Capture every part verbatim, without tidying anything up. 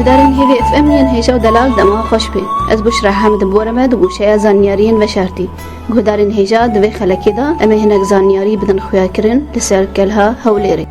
Guhdarên Hêvî F M yên hêja û delal dema xweş bê. Ez Buşra Hemid bi we re me di goşeya zanyariyên veşartî. Guhdarên hêja, di vê xelekê de em ê hinek zanyarî bidin xuyakirin li ser Kelha Hewlêrê.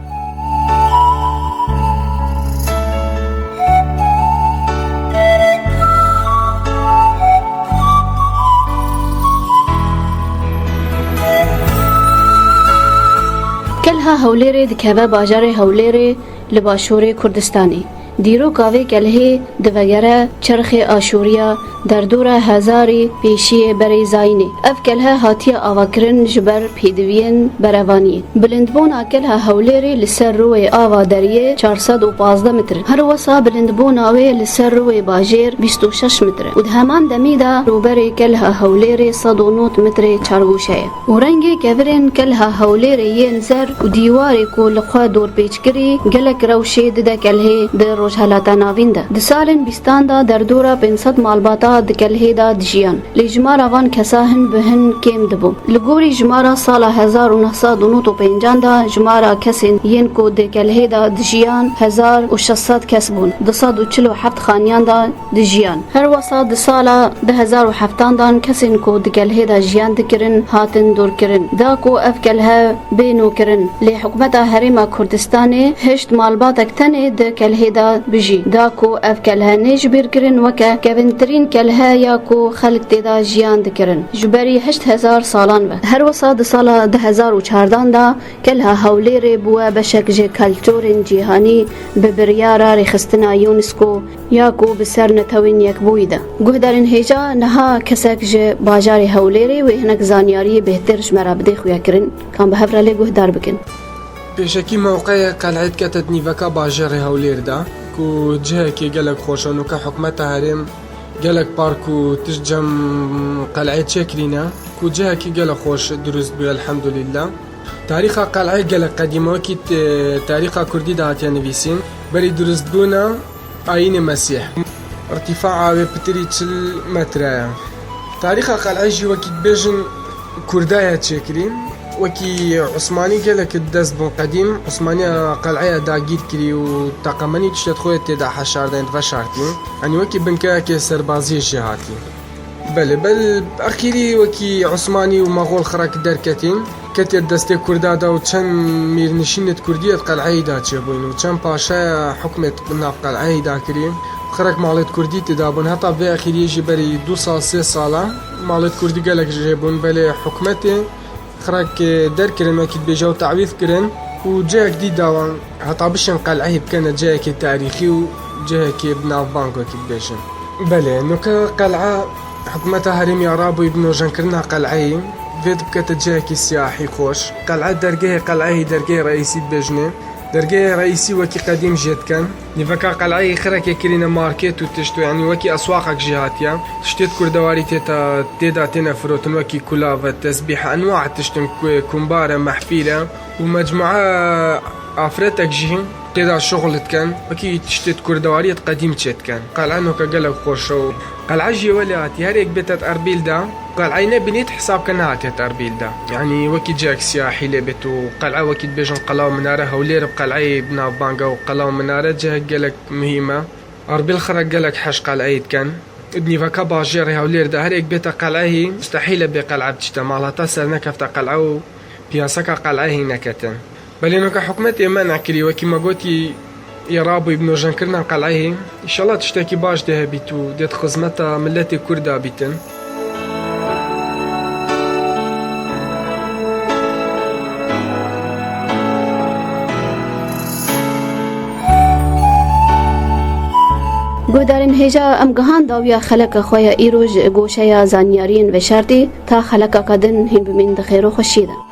Kelha Hewlêrê dikeve bajarê Hewlêrê li başûrê Kurdistanê. Dîroka vê kelhê divegere çerxê Aşûriya derdora hezarî pêşiyê berê zayînê. Ev kelhe hatiye avakirin ji ber pêdiviyên berevaniyê. Bilindbûna Kelha Hewlêrê li ser rûyê ava deriyê çar sed û pazdeh metre. Her wisa bilindbûna wê li ser rûyê bajêr bîst û şeş metre û di heman demî de rûberê Kelha Hewlêrê sed û nod metrê çargoşe ye. Û rengê kevirên Kelha Hewlêrê yên zer û dîwarê ku li xwe dorpêçkirî gelek rewşê dide kelhê di Rojhelata Navîn de. Di salên bîstan de derdora pênc sed malbata di kelhê de dijiyan. Lê jimara van kesa hin bi hin kêm dibû. Li gorî jimara sala hezar û neh sed û nod û pêncan de jimara kesên yên ku di kelhê de dijiyan hezar û şeş sed kes bûn. Du sed û çil û heft xaniyan de dijiyan. Her wisa di sala du hezar û heftan de kesên ku di kelhê de jiyan dikirin hatin dorkirin. Da ku ev kelhe bê nûkirin, lê hikûmeta Herêma Kurdistanê hişt malbatek tenê di kelhê de bijî. Da ku ev kelhe nê jibîrkirin weke kevintirîn kelhe ya ku xelk tê de jiyan dikirin ji berî heşt hezar salan ve. Her wisa di sala du hezar û çardan de Kelha Hewlêrê bûye beşek ji kulturên cîhanî bi biryara rêxistina UNESCO ya ku bi ser Netewên Yekbûyî de. Guhdarên hêja, niha kesek ji bajarê Hewlêrê wê hinek zanyariyê bêhtir ji me re bidê xuyakirin, kan bi hev re lê guhdar bikin. Pêşekî mewqeyê qel'ê dikete di nîveka bajêrê Hewlêr de, ku cihekê gelek xweş e, nûke hikûmeta herêm gelek park û tişt cem qel'ê çêkirîne, ku cihekî gelek xweş dirust bûye, elhemdulîllah. Tarîxa qel'ê gelek qedîm e, wekî t-, tarîxa kurdî de hatiye nivîsîn. Berî dirustbûna ayînê Mesîh. Irtîfaa wê pitirî çil metre ye. Tarîxa qel'ê jî wekî dibêjin Kurda ye çêkirî. Wekî Osmanî gelek dest bûn qedîm. Osmaniya qel'eya dagîr kirî û teqemenî tiştê xwe tê de heşardayîn, veşartî. Yanî wekî binkeyekê serbaziyê jê hatî. Belê, bel exîrî wekî Osmanî û Mexol xirek derketîn, ketiye destê Kurda de û çend mîrnişînê Kurdî yê qel'eyî de çêbûyîn û çend paşaya hukmê di nav qel'eyî de kirî. Xirek malê Kurdî tê de bûn. Heta vê exîriyê jî berî du sal, sê sala malê Kurdî gelek jê bûn. Belê hikûmetê xirek derkirin, wekî dibêje û te'wîz kirin û cihek dî dawan heta bişên qel'ehî bikene cihekê tarîxî û cihekê bi navbang wekî dibêjin. Belê, nûke qel'e hikûmeta herêmî ya rabûyî bi nûjenkirina qel'eyî vê dibikete cihekî siyahî xweş. Qel'e dergehê qel'ehî dergehê reîsî dibêjinê. Dergehê reîsî wekî qedîm jê dikin. Nîveka qel'eyî xirekê kirîne markêt û tişt û, yanî wekî eswaqek jî hatiye. Tiştê di kurdewarî tê ta-, tê de têne firotin, wekî kulav e, tesbîh e, enwa tişt in, ku-, kumbare, mehfîl e û mecmua afretek jî tê de şuxul dikin. Wekî tiştê di kurdewariyê di qedîm çê dikin. Qel'e noke gelek xweş e û qel'e jî welê hatî. Her yek bête di Erbîl de, qel'eyê nebînît hesab ke nehatiye di Erbîl de. Yanî wekî cihek siyahî lê bêt û qel'e wekî dibêjin qela û minare, Hewlêr bi qel'eyê bi navbang e û qela û minare cihek gelek muhîm e. Erbîl xirek gelek hej qel'eyî dikin. Di nîveka bajêrê Hewlêr de her yek bête qel'ehî, mustehîl e bê qel'e biçîte. Malhata sernekefte qel'e û piyaseka qel'ehî neketin. Belê noke hikûmetê men'e kirî, wekî me gotî, yê rabûyî bi nûjenkirina qel'ehî. Înşallah tiştekî baş dê hebît û dê di xizmeta miletê Kurd de bîtin. Guhdarên hêja, em gihan dawiya xeleka xwe ya îro ji goşeya zanyariyên veşartî. Ta xelekaka din hîn bimîn di xêr û xweşiyê de.